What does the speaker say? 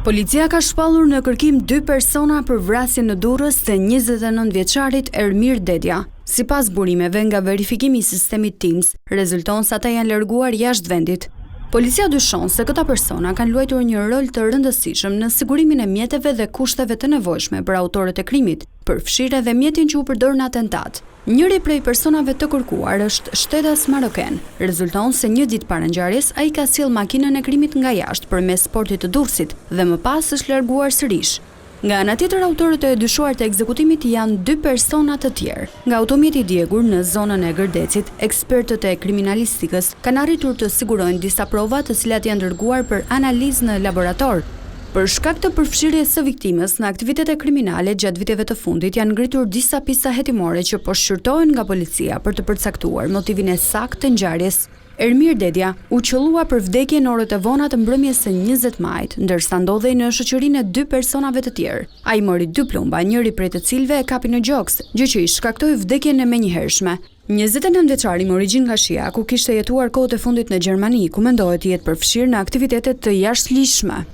Policia ka shpallur në kërkim dy persona për vrasjen në Durrës të 29 vjeçarit Ermir Dedja. Sipas burimeve nga verifikimi i sistemit TIMS, rezulton se ata janë larguar jashtë vendit. Policia dyshon se këta persona kanë luajtur një rol të rëndësishëm në sigurimin e mjeteve dhe kushteve të nevojshme për autorët e krimit, përfshirë edhe mjetin që u përdor në atentat. Njëri prej personave të kërkuar është shtetas maroken. Rezulton se një ditë para ngjarjes ai ka sjellë makinën e krimit nga jashtë përmes portit të Durrësit dhe më pas është larguar sërish. Nga ana tjetër autorët e dyshuar të ekzekutimit janë dy persona të tjerë. Nga automjeti i djegur në zonën e Gërdecit, ekspertët e kriminalistikës kanë arritur të sigurojnë disa prova të cilat janë dërguar për analizë në laborator. Për shkak të përfshirjes së viktimës në aktivitete kriminale gjatë viteve të fundit janë ngritur disa pista hetimore që po shqyrtohen nga policia për të përcaktuar motivin e saktë të ngjarjes. Ermir Dedja u qëllua për vdekje në orët e vona të mbrëmjes së 20 majit, ndërsa ndodhej në shoqërinë e dy personave të tjerë. Ai mori dy plumba, njëri prej të cilëve e kapi në gjoks, gjë që i shkaktoi vdekjen e menjëhershme. 29 vjeçari me origjinë nga Shijaku kishte jetuar kohët e fundit në Gjermani, ku mendohet të jetë përfshirë në aktivitete të jashtëligjshme.